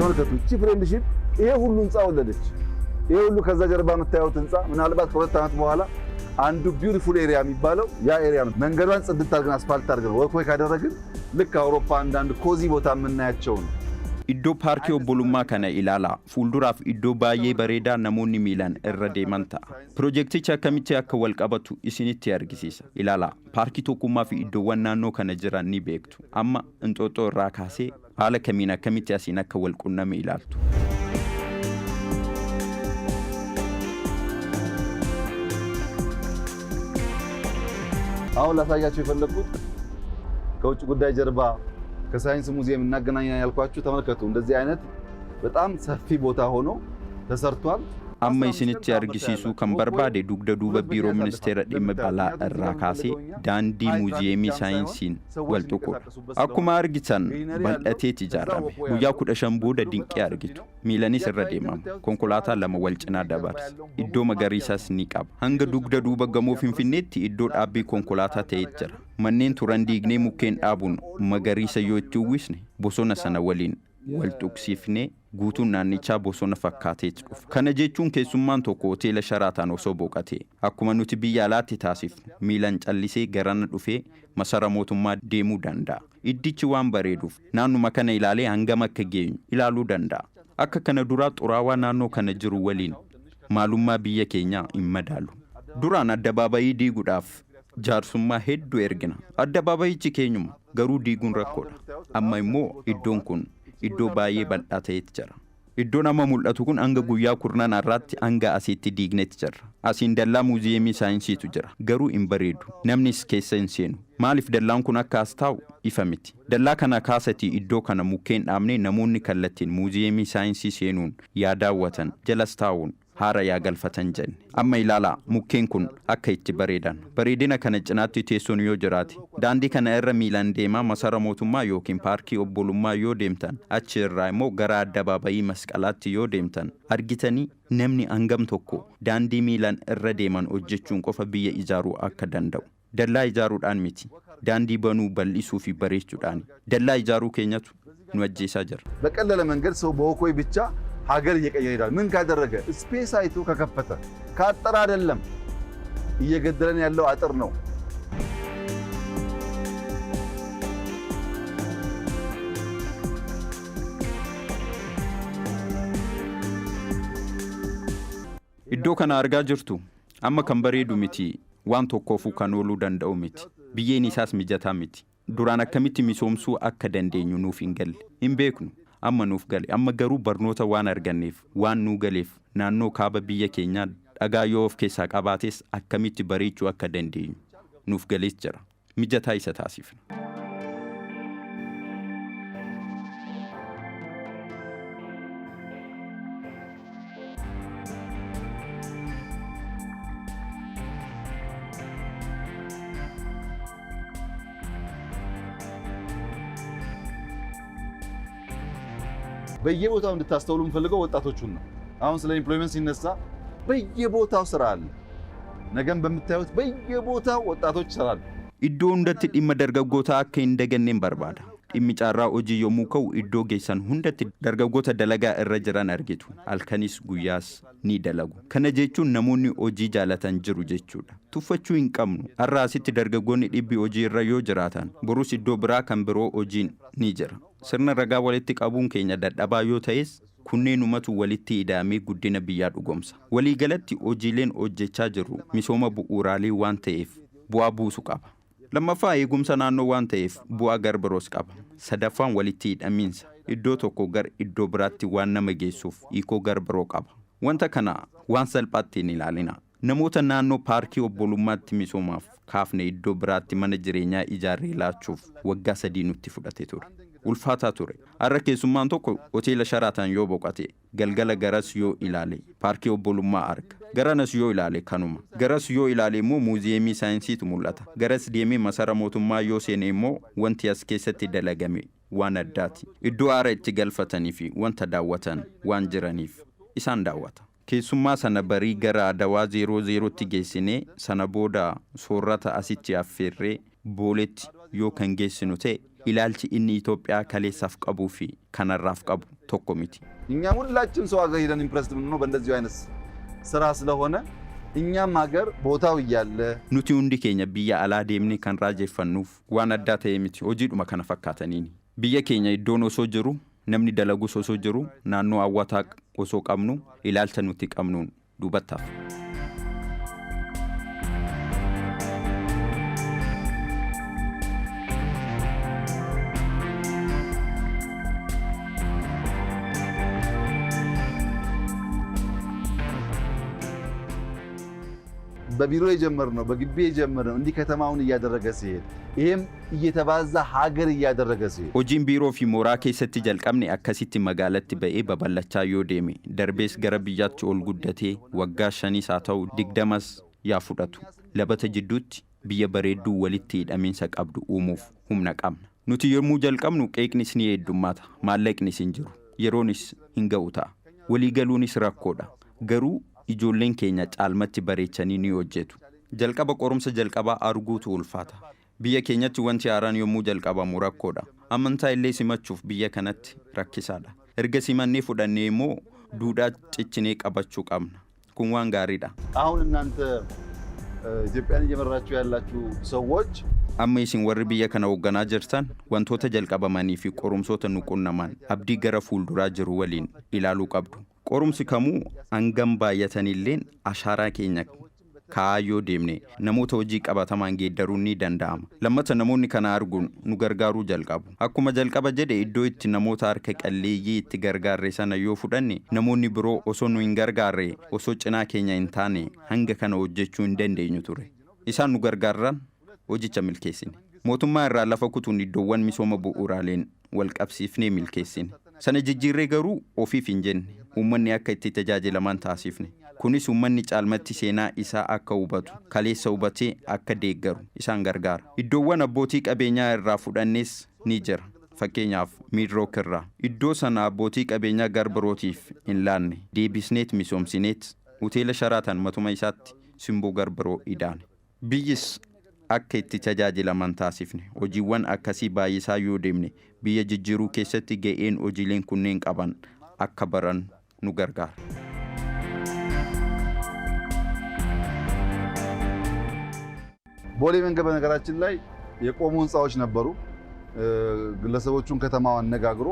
ተመልከቱ። እቺ ፍሬንድሺፕ ይሄ ሁሉ ህንፃ ወለደች። ይሄ ሁሉ ከዛ ጀርባ የምታዩት ህንፃ ምናልባት ከ2 ዓመት በኋላ አንዱ beautiful area የሚባለው ያ area ነው። መንገዷን ጽድት አድርገን አስፋልት አድርገን walkway ካደረግን ልክ አውሮፓ አንዳንድ cozy ቦታ የምናያቸው ነው። Iddoo paarkii obbolummaa kana ilaalaa. Fuulduraaf iddoo baay'ee bareedaa namoonni miilaan irra deeman ta'a. Pirojektichi akkamitti akka wal qabatu isinitti argisiisa. Ilaalaa, paarkii tokkummaa fi iddoowwan naannoo kana jiran ni beektu. Amma Inxooxxoo irraa kaasee haala kamiin akkamitti asiin akka wal qunname ilaaltu. አሁን ላሳያቸው የፈለግኩት ከውጭ ጉዳይ ጀርባ ከሳይንስ ሙዚየም እናገናኛለን ያልኳችሁ ተመልከቱ። እንደዚህ አይነት በጣም ሰፊ ቦታ ሆኖ ተሰርቷል። Amma isinitti argisiisuu kan barbaade dugda duuba biiroo ministeera dhimma alaa irraa kaasee daandii muuziyeemii saayinsiin wal tuqudha. Akkuma argitan bal'ateeti ijaarame. Guyyaa 15 booda dinqii argitu. Miilanis irra deemama. Konkolaataa lama wal cinaa dabarsa. Iddoo magariisaas ni qaba. Hanga dugda duuba gamoo Finfinneetti iddoo dhaabbii konkolaataa ta'ee jira. Manneen turan diignee mukkeen dhaabuun magariisa yoo itti uwwisne bosona sana waliin wal tuqsiifnee guutuun naannichaa bosona fakkaateetti dhufa. Kana jechuun keessummaan tokko hoteela Sharaataan osoo boqotee akkuma nuti biyya alaatti taasifnu miilaan callisee garana dhufee masara mootummaa deemuu danda'a. Iddichi waan bareeduuf naannuma kana ilaalee hangam akka geenyu ilaaluu danda'a. Akka kana duraa xuraawaa naannoo kana jiru waliin maalummaa biyya keenyaa hin madaalu. Duraan addabaabayii diiguudhaaf jaarsummaa hedduu ergina. Addabaabayichi keenyuma garuu diiguun rakkoodha. Amma immoo iddoon kun iddoo baay'ee bal'aa ta'etti jira. Iddoon amma mul'atu kun hanga guyyaa 10 har'aatti hanga asitti diignetti jira. Asiin dallaa muuziyeemii saayinsiitu jira. Garuu hin bareedu. Namnis keessa hin seenu. Maaliif dallaan kun akka as taa'u ifa miti. Dallaa kana kaasatii iddoo kana mukkeen dhaabnee namoonni kallattiin muuziyeemii saayinsii seenuun yaa daawwatan jalas taa'uun haara yaa galfatan jenne. Amma ilaalaa mukkeen kun akka itti bareedan. Bareedina kana cinaatti teessoon yoo jiraate daandii kana irra miilaan deemaa masara mootummaa yookiin paarkii obbolummaa yoo deemtan achi irraa immoo gara addabaabayii masqalaatti yoo deemtan argitanii namni hangam tokko daandii miilaan irra deeman hojjechuun qofa biyya ijaaruu akka danda'u. Dallaa ijaaruudhaan miti. Daandii banuu bal'isuu fi bareechuudhaan. Dallaa ijaaruu keenyatu nu ajjeesaa jira. በቀለለ መንገድ ሰው በ walkway ብቻ ሀገር እየቀየረ ይሄዳል። ምን ካደረገ space አይቶ ከከፈተ ካጠረ አይደለም እየገደለን ያለው አጥር ነው። Iddoo kana argaa jirtu amma kan bareedu miti waan tokkoofuu kan ooluu danda'u miti. Biyyeen isaas mijataa miti. Duraan akkamitti misoomsuu akka dandeenyu nuuf hin galle. Hin beeknu. Amma nuuf gale. Amma garuu barnoota waan arganneef waan nuu galeef naannoo kaaba biyya keenyaa dhagaa yoo of keessaa qabaates akkamitti bareechuu akka dandeenyu nuuf galees jira. Mijataa isa taasifna. በየቦታው እንድታስተውሉ የምፈልገው ወጣቶቹን ነው። አሁን ስለ employment ሲነሳ በየቦታው ስራ አለ። ነገም በምታዩት በየቦታው ወጣቶች ይሰራሉ። Iddoo hundatti dhimma dargaggootaa akka hin daganneen barbaada. Dhimmi carraa hojii yommuu ka'u iddoo geessan hundatti dargaggoota dalagaa irra jiran argitu. Halkanis guyyaas ni dalagu. Kana jechuun namoonni hojii jaalatan jiru jechuudha. Tuffachuu hin qabnu. Har'a asitti dargaggoonni dhibbi hojii irra yoo jiraatan borus iddoo biraa kan biroo hojiin ni jira. Sirna ragaa walitti qabuun keenya dadhabaa yoo ta'es kunneenumatu walitti hidhamee guddina biyyaa dhugoomsa. Waliigalatti hojiileen hojjechaa jirru misooma bu'uuraalee waan ta'eef bu'aa buusu qaba. Lammaffaa eegumsa naannoo waan ta'eef bu'aa gar biroos qaba. Sadaffaan walitti hidhamiinsa iddoo tokko gar iddoo biraatti waan nama geessuuf hiikoo gar biroo qaba. Wanta kana waan salphaatti hin ilaalina. Namoota naannoo paarkii obbolummaatti misoomaaf kaafne iddoo biraatti mana jireenyaa ijaarree laachuuf waggaa 3 nutti fudhate ture. Ulfaataa ture. Har'a keessummaan tokko hoteela Sharaataan yoo boqote galgala garas yoo ilaale paarkii obbolummaa arga. Garanas yoo ilaale kanuma. Garas yoo ilaale immoo muuziyeemii saayinsiitu mul'ata. Garas deemee masara mootummaa yoo seene immoo wanti as keessatti dalagame waan addaati. Iddoo aara itti galfatanii fi wanta daawwatan waan jiraniif isaan daawwata. Keessummaa sana barii gara Adawaa 00tti geessinee sana booda soorata asitti affeerree Booletti yoo kan geessinu ta'e Ilaalchi inni Itoophiyaa kaleessaaf qabuu fi kanarraaf qabu tokko miti. እኛም ሁላችን ሰው ሀገር ሄደን impressed የምንሆነው በእንደዚሁ አይነት ስራ ስለሆነ እኛም ሀገር ቦታው እያለ Nuti hundi keenya biyya alaa deemnee kan raajeffannuuf waan addaa ta'e miti, hojiidhuma kana fakkaataniini. Biyya keenya iddoon osoo jiru, namni dalagus osoo jiru, naannoo hawwataa osoo qabnu, ilaalcha nuti qabnuun duubattaaf. በቢሮ የጀመርነው፣ በግቢ የጀመርነው እንዲህ ከተማውን እያደረገ ሲሄድ፣ ይሄም እየተባዛ ሀገር እያደረገ ሲሄድ Hojiin biiroo fi mooraa keessatti jalqabne akkasitti magaalatti ba'ee babal'achaa yoo deeme, darbees gara biyyaatti ol guddatee, waggaa 5s haa ta'u 20s yaa fudhatu, labata jidduutti biyya bareedduu walitti hidhamiinsa qabdu uumuuf humna qabna. Nuti yommuu jalqabnu qeeqnis ni heddummaata, maallaqnis hin jiru, yeroonis hin ga'u ta'a. Waliigaluunis rakkoodha. Garuu ijoolleen keenya caalmatti bareechanii ni hojjetu. Jalqaba qorumsa jalqabaa arguutu ulfaata. Biyya keenyatti wanti haaraan yommuu jalqabamu rakkoodha. Amantaa illee simachuuf biyya kanatti rakkisaadha. Erga simannee fudhannee immoo duudhaa cichinee qabachuu qabna. Kun waan gaariidha. አሁን እናንተ ኢትዮጵያን እየመራችሁ ያላችሁ ሰዎች Amma isin warri biyya kana hoogganaa jirtan wantoota jalqabamanii fi qorumsoota nu qunnaman abdii gara fuulduraa jiru waliin ilaaluu qabdu. Qorumsi kamuu hangam baay'atanilleen ashaaraa keenya kaa'aa yoo deemne namoota hojii qabatamaan geeddaruun ni danda'ama. Lammata namoonni kana arguun nu gargaaruu jalqabu. Akkuma jalqaba jedhe, iddoo itti namoota harka qalleeyyii itti gargaarre sana yoo fudhanne, namoonni biroo osoo nu hin gargaarre, osoo cinaa keenya hin taane, hanga kana hojjechuu hin dandeenyu ture. Isaan nu gargaarran hojicha milkeessine. Mootummaa irraa lafa kutuun iddoowwan misooma bu'uuraaleen wal qabsiifnee milkeessine. Sana jijjiirree garuu ofiif hin jenne, uummanni akka itti tajaajilaman taasifne. Kunis uummanni caalmatti seenaa isaa akka hubatu, kaleessa hubatee akka deeggaru isaan gargaara. Iddoowwan abbootii qabeenyaa irraa fudhannes ni jira. Fakkeenyaaf Miidrook irraa. Iddoo sana abbootii qabeenyaa gar birootiif hin laanne. Deebisneet misoomsineet hoteela Sharaatan matuma isaatti simboo gar biroo idaane. Biyyis akka itti tajaajilaman taasifne. Hojiiwwan akkasii baay'isaa yoo deemne biyya jijjiiruu keessatti ga'een hojiileen kunneen qaban akka baran nu gargaara. ቦሌ መንገድ በነገራችን ላይ የቆሙ ህንፃዎች ነበሩ። ግለሰቦቹን ከተማው አነጋግሮ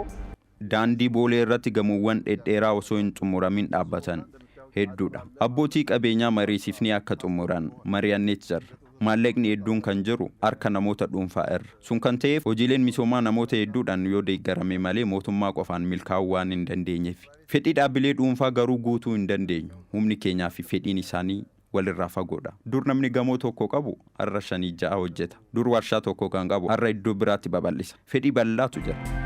Daandii Boolee irratti gamoowwan dhedheeraa osoo hin xumuramin dhaabbatan hedduudha. Abbootii qabeenyaa mariisifnee akka xumuran mari'anneet jirra. Maallaqni hedduun kan jiru harka namoota dhuunfaa irra. Sun kan ta'eef hojiileen misoomaa namoota hedduudhaan yoo deeggarame malee mootummaa qofaan milkaa'uu waan hin dandeenyeef. Fedhii dhaabbilee dhuunfaa garuu guutuu hin dandeenyu. Humni keenyaa fi fedhiin isaanii walirraa fagoodha. Dur namni gamoo tokko qabu har'a shanii ja'a hojjeta. Dur warshaa tokko kan qabu har'a iddoo biraatti babal'isa. Fedhii bal'aatu jira.